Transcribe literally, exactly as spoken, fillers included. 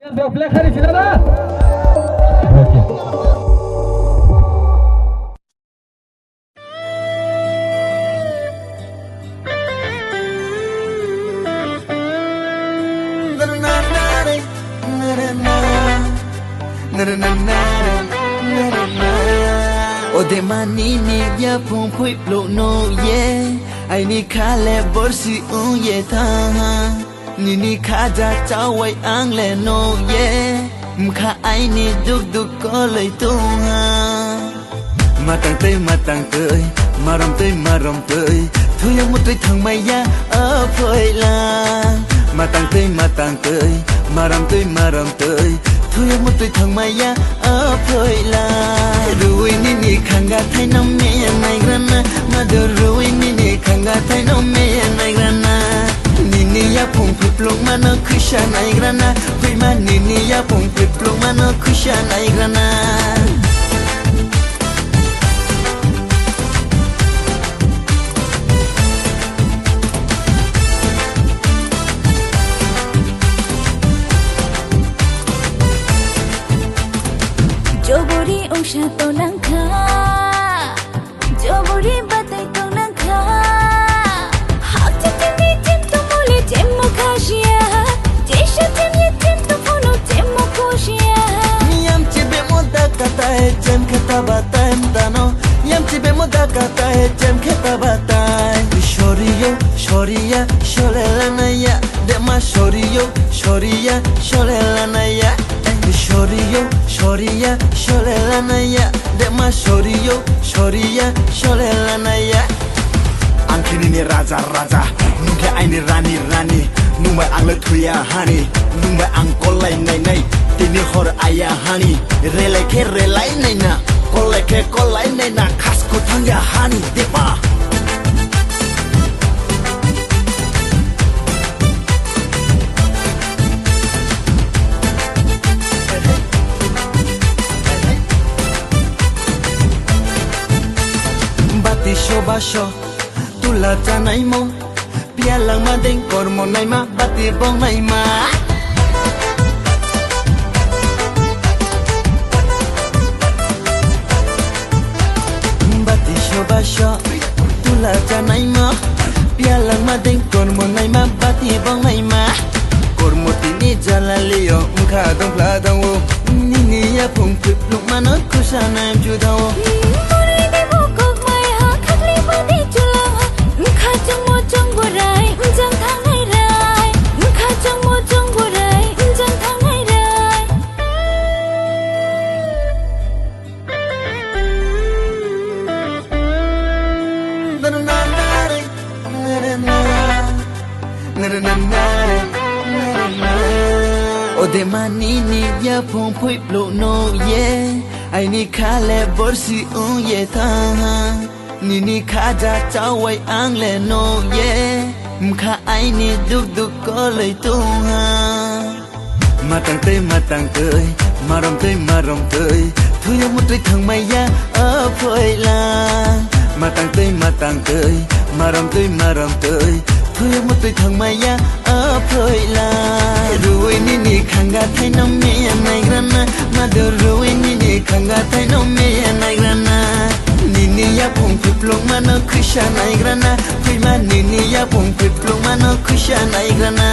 Bebek hari sila na. Odemani ni yapung phui pluk no ye, aini khale borsi ung ye thang. Nini khaja chawai ang le no ye, mkha aini duk duk koloi tungha. Matang tei matang tei, marom tei marom tei, thuya mutui thangmaya aphoila. Matang tei matang tei, marom tei marom tei, thuya mutui thangmaya aphoila. Rui nini khanga thaino me naigrana, madu rui nini khanga thaino me naigrana. Nini yapung phiplung mano khuisa naigrana, phuima nini yapung phiplung mano khuisa naigrana. Jobori ongsa to nangkha, jobori batai to nangkha. Hakcha tini tim to muli tim mo khasiya, jesha tini tim to phunu tim mo khosiya. Yamchi bemo dakatai, jem kheta batai mdano. Yamchi bemo dakatai, jem kheta batai. Shoriyo, shoriya, sholela naya. Dema shoriyo, shoriya, sholela naya. Shoriyo, shoriya, sholela naya. Dema shoriyo, shoriya, sholela naya. Ang khe nini raja, raja, nung khe aini rani, rani. Nung bai ang le thuya hani, nung bai ang kolai nai nai. Tini hor aya hani, relai khe relai nai na, kolai khe kolai nai na, khas kwthang ya hani, deba. Bati soba so, tula chanai mo, pia langma deng kormo naima, bati bong naima. Bati soba so, tula chanai mo, pia langma deng kormo naima, bati bong naima. Kormo tini jala leo, mkha dong phla dong o, nini yapung phiplung mano khusa naim judao. Bwrwi ni bukuk mai ha, khakli badi chulang ha, mkha chungmo chung bwrwi, mjang thangnai rai, mkha chungmo chung bwrwi, mjang thangnai rai. Odemani ni yapung phui pluk no ye, aini khale borsi ung ye thang. Nini khaja chawai ang le no ye, mkha aini duk duk koloi tong ha. Matang tei matang tei, marom tei marom tei, thuya mutui thangmaya aphoila. Matang tei matang tei, marom tei marom tei, thuya mutui thangmaya aphoila. Rui nini khanga thaino meya naigrana, madu rui nini khanga thaino meya naigrana. Nini yapung phiplung mano khuisa naigrana, phuima nini yapung phiplung mano khuisa naigrana.